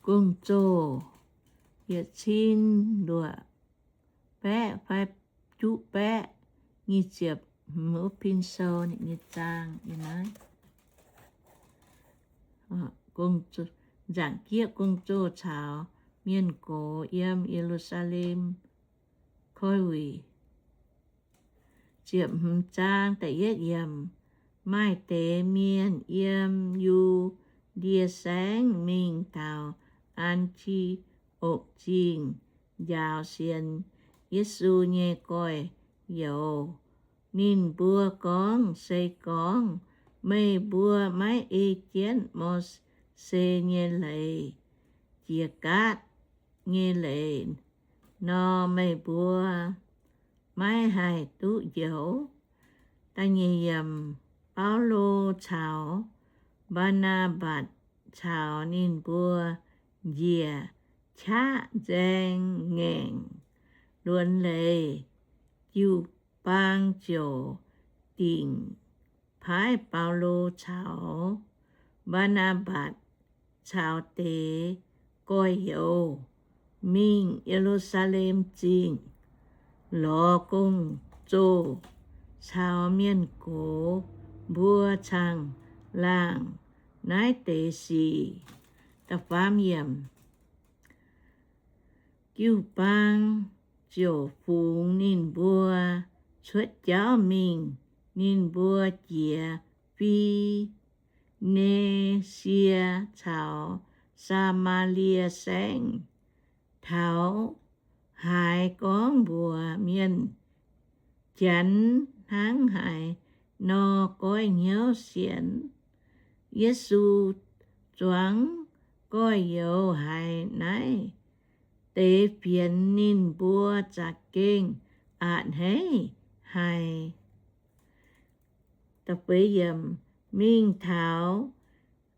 Gong-Zoh yietc cin luoqc baeqv fai juqv baeqv nyic ziepc hmz wuov pin sou nyei zaang. Nzaangc jieqv gong-zoh caux mienh gox yiem Ye^lu^saa^lem koiv-wuic. Ziepc hmz zaang da'yietv yiemc. Maaih deix mienh yiem Yu^ndie Saengv mingh taux An^ti^okc Zingh njaaux sienx Yesu nyei gorx-youz. Ninh mbuo gorngv, Se gorngv meih mbuo maiv ei jienv Mose nyei leiz, jiex gaatv nyei leiz nor, meih mbuo maiv haih duqv njoux. Baulo caux Mbaa^naa^mbatc caux ninh mbuo njiec qaqv nzaeng ngaengc luonx leiz, jiu-baang ziouc dingc paaiv Baulo caux Mbaa^naa^mbatc caux deix gorx-youz mingh Ye^lu^saa^lem Zingh lorz gong-zoh caux mienh gox mbuo caangh laangh naaiv deix sic. Jiu-baang ziouc fungx ninh mbuo cuotv jauv mingh. Ninh mbuo jiez Fi^ni^sie caux Saa^maa^lie Saengv. Taux haaix gorngv mbuox mienh, Janx hnangv haaix nor goiv hnyouv sienx. Yesu zuangx gorx-youz haiz naaiv deix fienx, ninh mbuo za'gengh a'hneiv haic. Mingh taux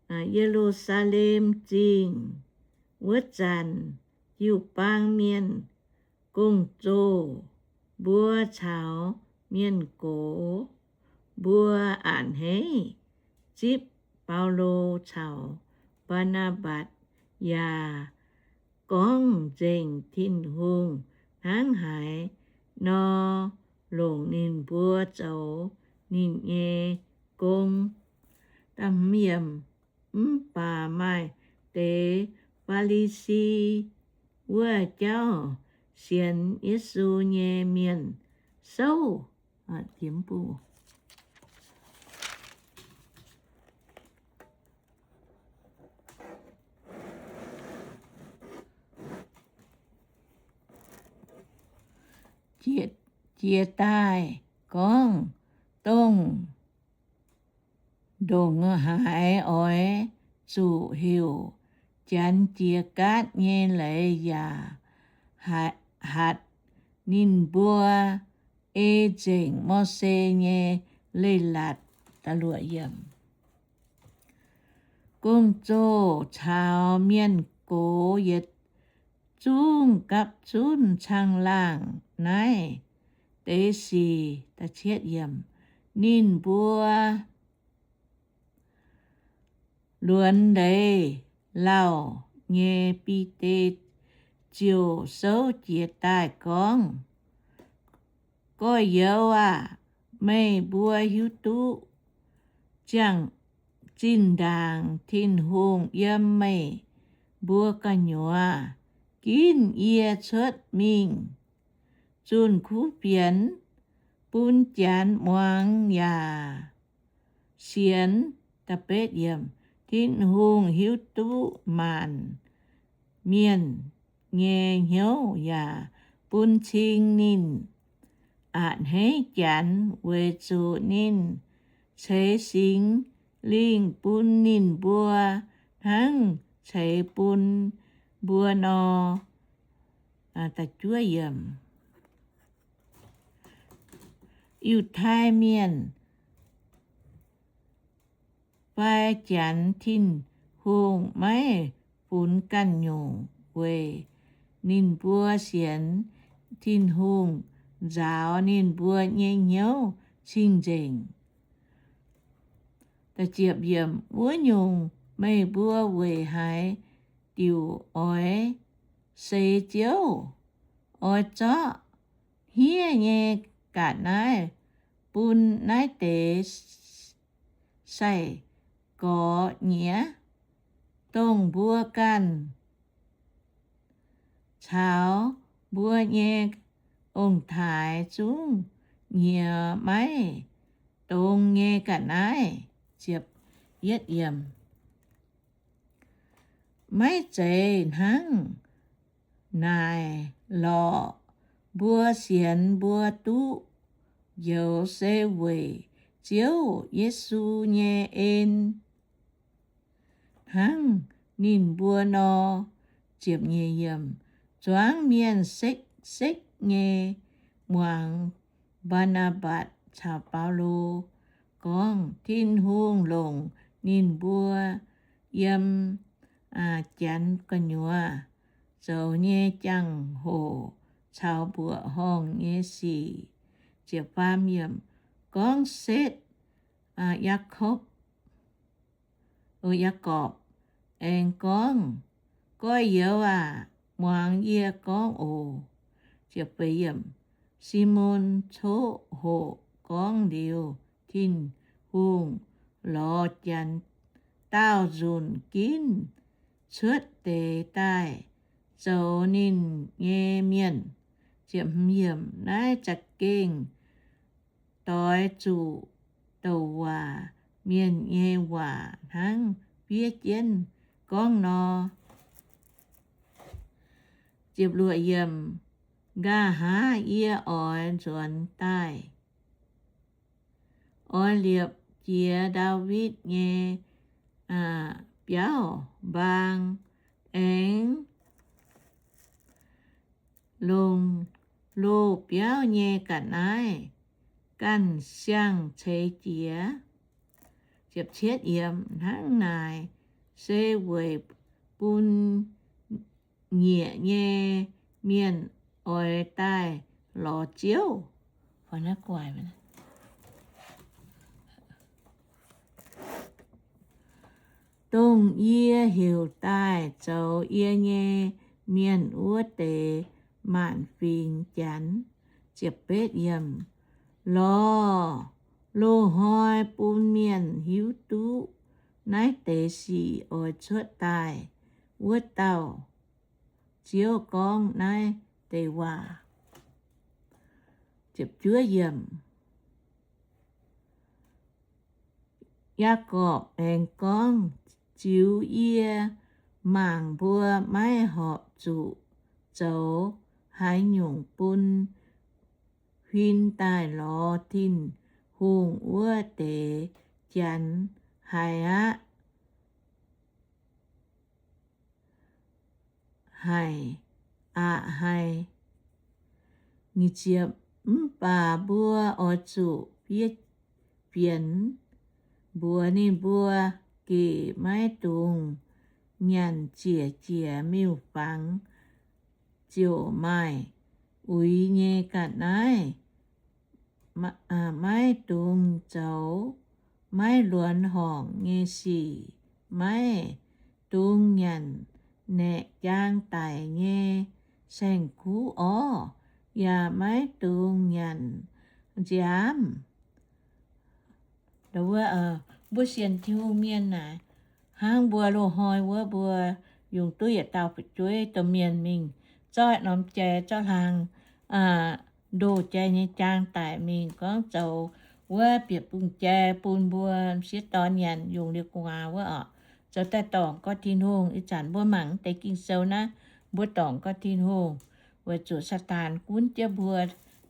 Ye^lu^saa^lem Zingh wuov zanc, jiu-baang mienh, gong-zoh mbuo caux mienh gox mbuo a'hneiv zipv Baulo caux Mbaa^naa^mbatc, yaac gorngv nzengc Tin-Hungh hnangv haaix nor longc ninh mbuo zoux ninh nyei gong. Mv baac maaih deix Faa^li^si wuov jauv sienx Yesu nyei mienh souv jiez daaih gorngv, Dongh ndongc haaix oix zuqc heuc Janx jiex gaatv nyei leiz yaac hatc ninh mbuo ei nzengc Mose nyei Leiz-Latc. Gong-zoh caux mienh gox yietc zungv gapv zunv caangh laangh naaiv deix sic. Ninh mbuo luonx leiz lauh nyei, Bide ziouc souv jiez daaih gorngv, Gorx-youz aah! Meih mbuo hiuv duqv ziangh zinh ndaangc Tin-Hungh yiem meih mbuo gu'nyuoz ginv yie cuotv mingh zunh kuv fienx, bun Janx muangx yaac sienx. Tin-Hungh hiuv duqv maanc mienh nyei hnyouv yaac bun cing ninh a'hneiv Janx, weic zuqc ninh ceix Singx Lingh bun ninh mbuo hnangv ceix bun mbuo nor. Yiutai Mienh fai Janx, Tin-Hungh maiv funx ganh nyungc weic ninh mbuo sienx. Tin-Hungh nzaaux ninh mbuo nyei hnyouv cing-nzengc. Wuov nyungc, meih mbuo weic haaix diuc oix seix Ziouv, oix zorqv hniev nyei ga'naaiv bun naaiv deix sai-gorx nyiex, dongh mbuo ganh caux mbuo nyei ong-taaix zungv nyiex maiv dongz nyei ga'naaiv. Maiv zeiz hnangv naaic lorqc. Mbuo sienx mbuo duqv njoux se weic Ziouv Yesu nyei en, hnangv ninh mbuo nor. Zuangx mienh sekv-sekv nyei muangx Mbaa^naa^mbatc caux Baulo gorngv, Tin-Hungh longc ninh mbuo yiem janx gu'nyuoz zoux nyei jangx-hoc caux mbuoqc horngh nyei sic. Gorngv setv, Yaakopv, Yaagorpc aengx gorngv, Gorx-youz aac, muangx yie gorngv oc. Simon coqv hoqc gorngv liuz, Tin-Hungh lorz Janx-Daauh nzunc ginv cuotv deix daaih zoux ninh nyei mienh. Naaiv za'gengh doix zuqc douc waac mienh nyei waac hnangv fiev jienv gorngv nor. Nqa'haav yie oix nzuonx daaih, oix liepc jiez Ndaawitv nyei biauv-mbaang, aengx longc loz-biauv nyei ga'naaiv ganh siang-ceix jiez. Hnangv naaic se weic bun nyieqc nyei mienh oix daaih lorz Ziouv. Dongh yie heuc daaih zoux yie nyei mienh wuov deix maanc fingx Janx. Lorz loz-hnoi bun mienh hiuv duqv naaiv deix sic oix cuotv daaih wuov dauh. Ziouv gorngv naaiv deix waac. Yaagorpc aengx gorngv, Ziux yie mangc mbuo maiv horpc zuqc zoux haaix nyungc bun huin daaih lorz Tin-Hungh wuov deix Janx haic aqv. Haic aqv haic. Mv baac mbuo oix zuqc fiev fienx mbuox ninh mbuo, gec maiv dungx nyanc ziec jiex miuc-fangx ziouc maaih uix nyei ga'naaiv. Maiv dungx zoux maiv luonx horngc nyei sic. Maiv dungx nyanc naeqc jaang daic nyei saeng-kuv orv, yaac maiv dungx nyanc nziaamv. Mbuo sienx Tin-Hungh mienh naaic, hnangv mbuo loz-hnoi wuov mbuo yungz duqv yietc dauh fu'jueiv domh mienh mingh zorqv norm jai zorqv hlang ndoh jai nyei jaang daic mingh gorngv zoux wuov bieqc bung jai bun mbuo m'sieqv dorn nyanc yungz liuz gu'nguaaz wuov oc. Zoux daaih dorngc gorx Tin-Hungh. Ih zanc mbuo mangc deix Ging-Sou naaiv, mbuo dorngc gorx Tin-Hungh weic zuqc Saadaan gunv jienv mbuo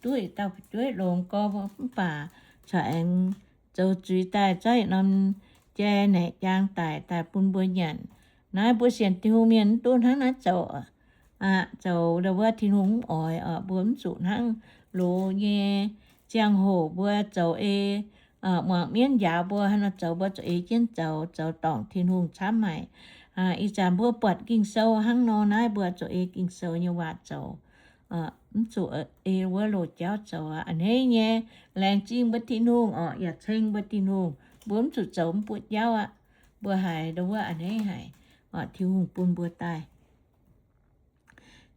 duqv yietc dauh fu'jueiv longx gorx mv baac corc aengx zoux zuiz daaih zorqv yietc norm jai naeqc jaang daic daaih bun mbuo nyanc. Naaiv mbuo sienx Tin-Hungh mienh mv duqv hnangv naaiv zoux aqv. Zoux ndau wuov Tin-Hungh mv oix oc. Mbuo mv zuqc hnangv loz nyei ziangh hoc mbuo zoux ei muangx mienv njaaux mbuo haaix nor zoux, mbuo zuqc ei jienv zoux, zoux dorngc Tin-Hungh camv haic. Ih zanc mbuo buatc Ging-Sou hnangv nor, naaiv mbuo zuqc ei Ging-Sou nyei waac zoux. Mv zuqc ei wuov loz-jauv zoux aqv. A'hneiv nyei, laengz zingh mbuo Tin-Hungh oc, yaac ceng mbuo Tin-Hungh. Mbuo mv zuqc zoux mv buoqv jauv aqv. Mbuo haiz ndau wuov a'hneiv haic. Tin-Hungh bun mbuo daaih.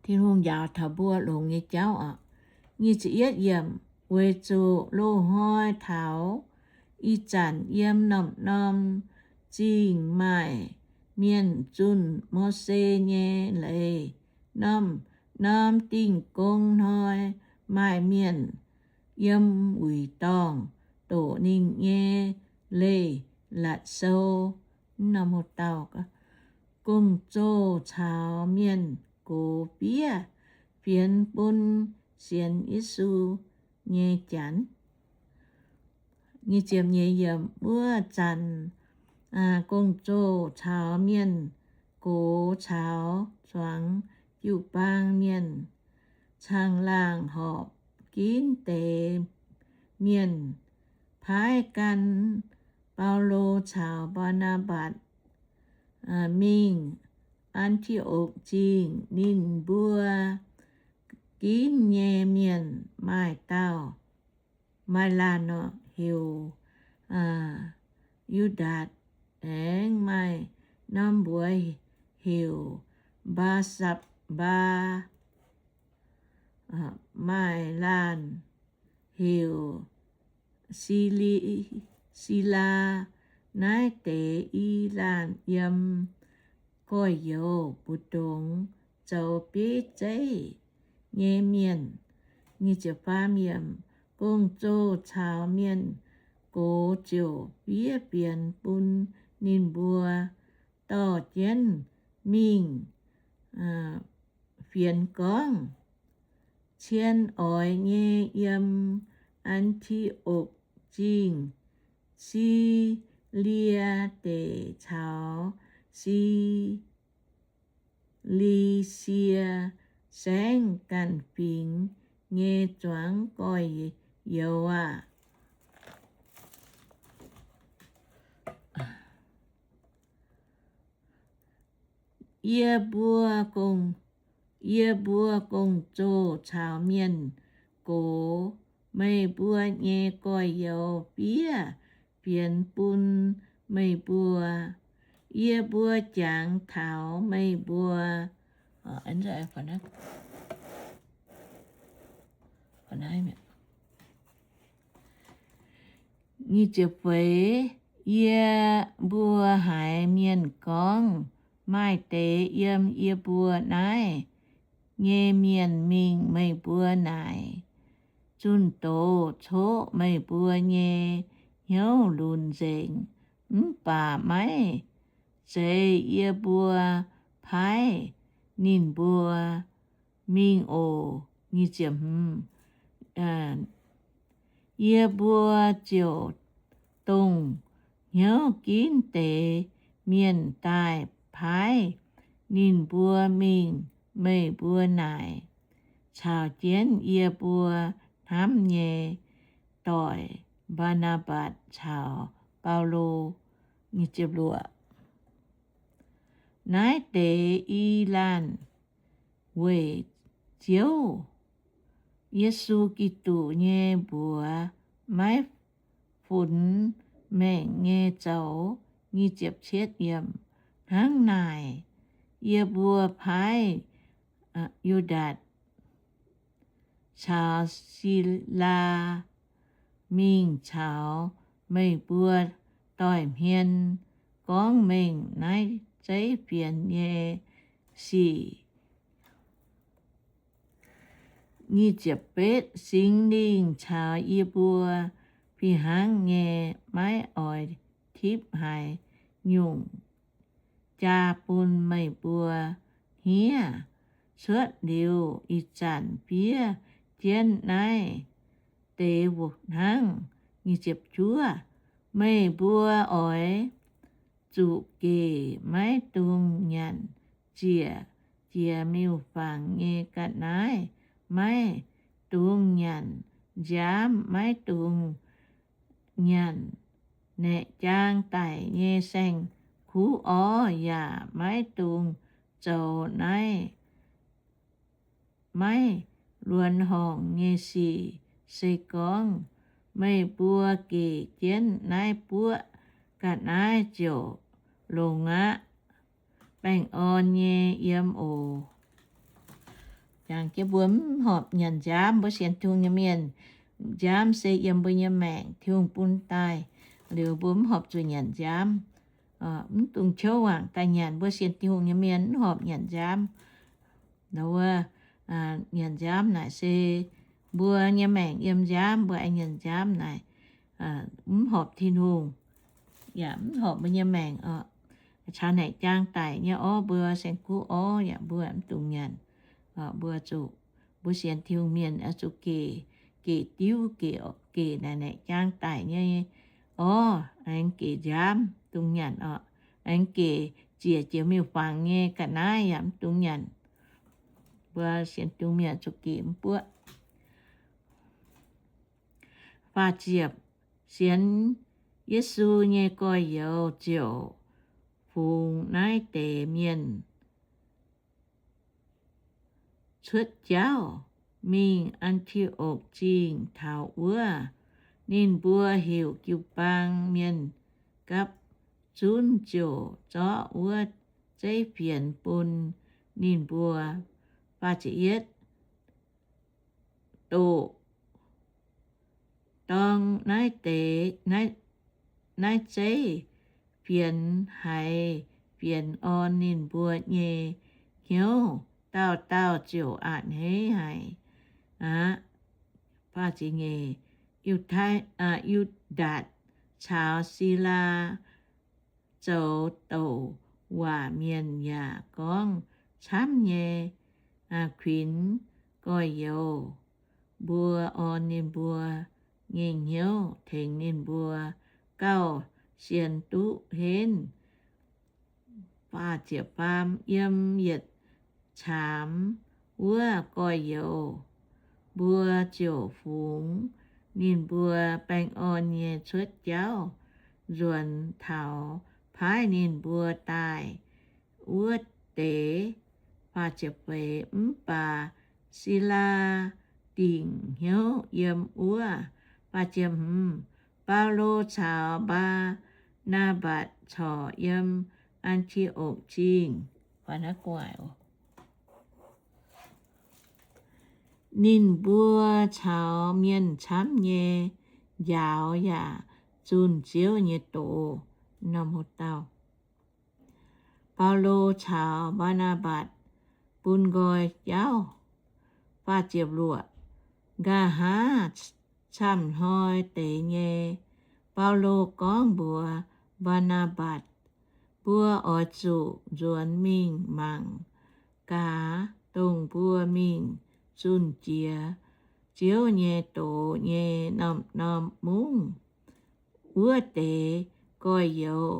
Tin-Hungh njaaux taux mbuo longx nyei jauv oc. Nyic ziepc yietv yiemc, weic zuqc loz-hnoi taux ih zanc yiem norm-norm zingh maaih mienh zunh Mose nyei leiz. Norm-norm Dingh Gong Hnoi maaih mienh yiem wuic dorngh doqc ninh nyei leiz-latc sou. Norm dauh gong-zoh caux mienh gox fiev fienx bun sienx Yesu nyei janx. Wuov zanc gong-zoh caux mienh gox caux zuangx jiu-baang mienh caangh laangh horpc ginv deix mienh paaiv gan Baulo caux Mbaa^naa^mbatc mingh An^ti^okc Zingh. Ninh mbuo ginv nyei mienh maaih dauh, maaih laanh nor heuc Yu^ndaatc, aengx maaih norm mbuox heuc Mbaa^sapv^mbaa, maaih laanh heuc Sili, Silaa. Naaiv deix i laanh yiem gorx-youz mbu'ndongx zoux bieiv zeiv nyei mienh. Gong-zoh caux mienh gox ziouc fiev fienx bun ninh mbuo dorh jienv mingh fienx gorngv, Cien oix nyei yiem An^ti^okc Zingh, Silie Deic caux Si, Lisie Saengv ganh fingx nyei zuangx gorx-youz aah! Yie mbuo gong, yie mbuo gong-zoh caux mienh gox meih mbuo nyei gorx-youz fiev fienx bun meih mbuo. Yie mbuo jangx taux meih mbuo. Yie mbuo haiz mienh gorngv, maaih deix yiem yie mbuo naaiv nyei mienh mingh meih mbuo naaic zunh doz coqv meih mbuo nyei hnyouv lunx nzengc, mv baac maiv zeiz yie mbuo paaiv ninh mbuo mingh oc. Yie mbuo ziouc dongh hnyouv ginv deix mienh daaih paaiv ninh mbuo mingh meih mbuo naaic, caux jienv yie mbuo hnamv nyei doic, Mbaa^naa^mbatc caux Baulo. Naaiv deix i laanh weic Ziouv Yesu Giduc nyei mbuox maiv funx maengc nyei zoux. Hnangv naaic, yie mbuo paaiv Yu^ndaatc caux Silaa mingh caux meih mbuo doic hmien gorngv mengh naaiv zeiv fienx nyei sic. Singx Lingh caux yie mbuo fih hnangv nyei maiv oix tipv haaix nyungc jaa bun meih mbuo hniev. Cuotv liuz ih zanc fiev jienv naaiv deix hnangv. Meih mbuo oix zuqc gec, maiv dungx nyanc ziec jiex miuc-fangx nyei ga'naaiv, maiv dungx nyanc nziaamv, maiv dungx nyanc naeqc jaang daic nyei saeng-kuv orv, yaac maiv dungx zoux naaiv maiv luonx horngc nyei sic. Se gorngv meih mbuo gec jienv naaiv buoqv ga'naaiv ziouc longx aqv. baengh orn nyei yiem oc. Jangx jienv mbuo mv horpc nyanc nziaamv. Mbuo sienx Tin-Hungh nyei mienh, nziaamv se yiem mbuo nyei maengc, Tin-Hungh bun daaih. Liuz mbuo mv horpc zuqc nyanc nziaamv, mv dungx qouv waangc daaih nyanc. Mbuo sienx Tin-Hungh nyei mienh mv horpc nyanc nziaamv. Wuov, nyanc nziaamv naaic se mbuo nyei maengc yiem nziaamv. Mbuo aengx nyanc nziaamv naaic, mv horpc Tin-Hungh, yaac mv horpc mbuo nyei maengc oc. Caux naeqc jaang daic nyei orv, mbuo saeng-kuv orv yaac mbuo mv dungx nyanc. Mbuo zuqc, mbuo sienx Tin-Hungh mienh oix zuqc gec, gec diuv, gec, gec naaic naeqc jaang daic nyei orv, aengx gec nziaamv dungx nyanc oc. Aengx gec ziec jiex miuc-fangx nyei ga'naaiv yaac mv dungx nyanc. Mbuo sienx Tin-Hungh mienh zuqc gec mv buoqv. Faah ziepc, sienx Yesu nyei gorx-youz ziouc fungx naaiv deix mienh cuotv jauv mingh An^ti^okc Zingh. Taux wuov, ninh mbuo heuc jiu-baang mienh gapv zunv ziouc zorqv wuov zeiv fienx bun ninh mbuo. Doqc, dorng naaiv deix, naaiv zeiv fienx haiz fienx orn ninh mbuo nyei hnyouv, dauh dauh ziouc a'hneiv haic aqv. Yu^ndaa caux Silaa zoux douc waac mienh yaac gorngv camv nyei kuinx gorx-youz mbuo, orn ninh mbuo nyei hnyouv, tengx ninh mbuo gauh sienx duqv henv. Yiem yietc caamx wuov gorx-youz mbuo ziouc fungx ninh mbuo baengh orn nyei cuotv jauv nzuonx taux paaiv ninh mbuo daaih wuov deix. Mv baac Silaa dingc hnyouv yiem wuov. Baulo caux Mbaa^naa^mbatc corc yiem An^ti^okc Zingh. Ninh mbuo caux mienh camv nyei njaaux yaac zunh Ziouv nyei doz. Baulo caux Mbaa^naa^mbatc bun nqoi jauv. Nqa'haav camv-hnoi deix nyei, Baulo gorngv mbuox Mbaa^naa^mbatc, Mbuo oix zuqc nzuonx mingh mangc gaax, dongh mbuo mingh zunh jiex Ziouv nyei doz nyei norm-norm mungv. Wuov deix gorx-youz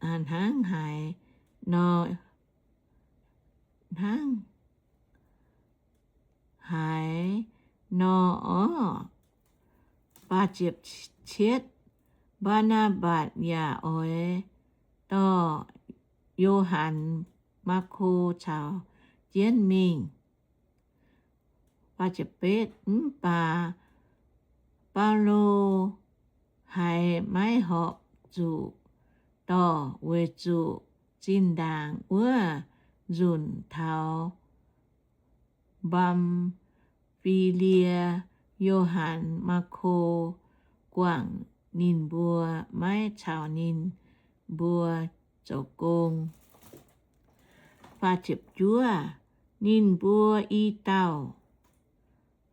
hnangv haaix nor, hnangv haaix nor orv. Mbaa^naa^mbatc yaac oix dorh Yo^han Maako caux jienv mingh. Mv baac Baulo haiz maiv horpc zuqc dorh, weic zuqc zinh ndaangc wuov nzunc taux Mbam^fi^lie, Yo^han Maako guangc ninh mbuo, maiv caux ninh mbuo zoux gong. Ninh mbuo i dauh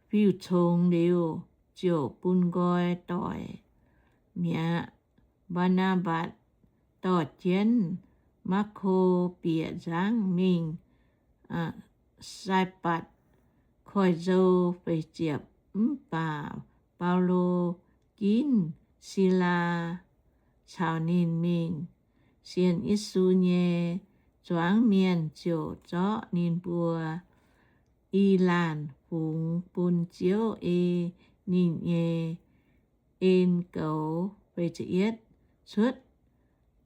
fiuv-congx liuz, ziouc bun nqoi doic mi'aqv. Mbaa^naa^mbatc dorh jienv Maako bieqc nzangv mingh Saibatc Koiv-Nzou. Feix ziepc, mv baac Baulo ginv Silaa caux ninh mingh. Sienx Yesu nyei zuangx mienh ziouc zorqv ninh mbuo i laanh fungx bun Ziouv ei ninh nyei en goux. Cuotv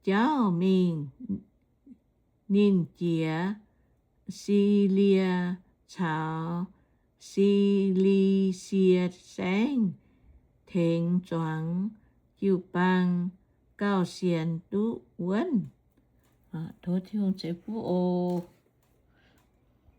jauv mingh, ninh jiex Silie caux Si^li^sie Saengv, tengx zuangx jiu-baang gauh sienx duqv wuonv. Tov Tin-Hungh ceix fuqv oc.